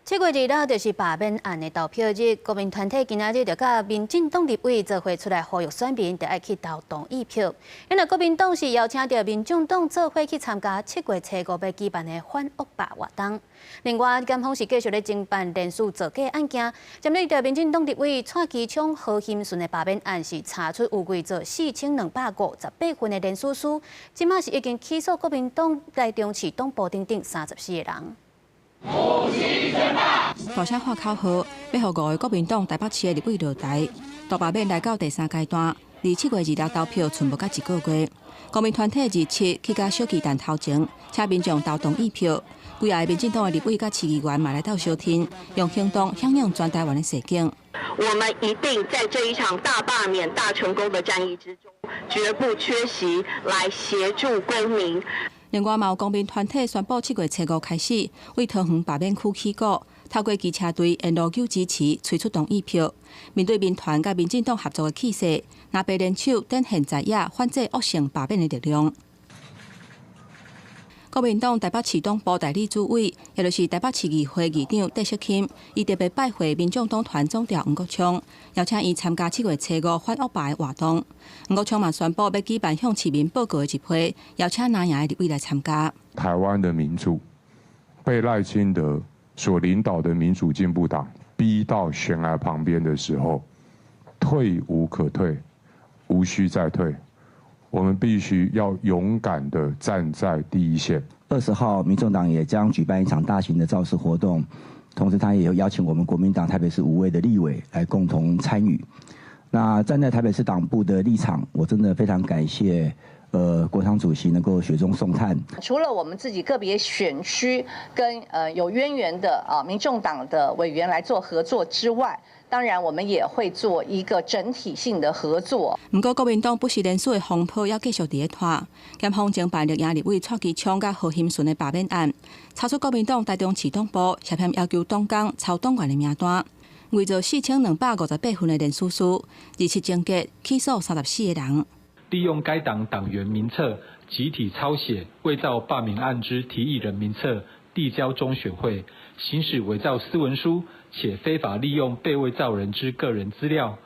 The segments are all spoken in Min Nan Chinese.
7月26就是罷免案的投票日，國民團體今仔日就佮民進黨立委做伙出來呼籲選民，著愛去投同意票。因為國民黨是邀請著民眾黨做伙去參加七月初五欲舉辦的反惡霸活動。另外，檢方是繼續咧偵辦連署造假案件，針對著民進黨立委蔡其昌、何欣純的罷免案，是查出有偽造4258份的連署書，這馬是已經起訴國民黨台中市黨部等等34個人。大聲喊口號，欲予五个國民黨台北市的立委落台。大罷免來到第三階段，離7月26投票賰無夠一個月。國民團體27去共小巨蛋頭前，請民眾投同意票。幾个民進黨的立委佮市議員嘛來鬥相挺，用行動響應全台灣的勢景。我們一定在這一場大罷免大成功的戰役之中，絕不缺席來協助公民。另外，嘛有公民團體宣布，七月初五開始，為桃園罷免區起鼓，透過機車隊沿路求支持，催出同意票。面對民團佮民進黨合作的氣勢，藍白聯手展現在野反制惡性罷免的力量。國民黨台北市黨部代理主委，也就是台北市議會議長戴錫欽，伊特別拜會民眾黨團總召黃國昌，邀請伊參加七月初五反惡霸的活動。黃國昌嘛宣布欲舉辦向市民報告的集會，邀請藍營的立委來參加。台灣的民主被賴清德所領導的民主進步黨逼到懸崖旁邊的時候，退無可退，無需再退。我們必須要勇敢地站在第一線。 20號，民眾黨也將舉辦一場大型的造勢活動，同時他也有邀請我們國民黨台北市五位的立委來共同參與。那站在台北市黨部的立場，我真的非常感謝，國昌主席能夠雪中送炭。除了我們自己個別選區跟有淵源的啊民眾黨的委員來做合作之外，當然我們也會做一個整體性的合作。毋過國民黨不實連署的風波猶繼續佇咧拖，檢方偵辦綠營立委蔡其昌佮何欣純的罷免案，查出國民黨台中市黨部涉嫌要求黨工抄黨員的名單，偽造4258份的連署書，27偵結起訴34個人。利用該黨黨員名冊集體抄寫偽造罷免案之提議人名冊，遞交中選會，行使偽造私文書，且非法利用被偽造人之個人資料，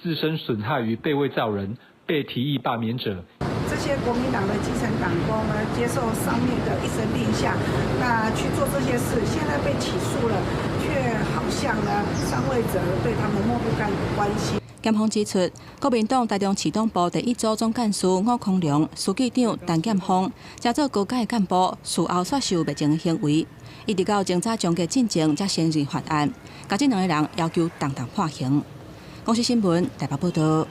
自身損害於被偽造人、被提議罷免者。這些國民黨的基層黨工呢，接受上面的一聲令下，那去做這些事，現在被起訴了，卻好像呢，上位者對他們漠不關心。檢方指出，國民黨台中市黨部第一組總幹事伍康良、書記長陳劍鋒，這做高階幹部，事後煞受滅證的行為，一直到偵查終結進前，才承認犯案。共這兩个人要求當當判刑。公視新聞台北報導。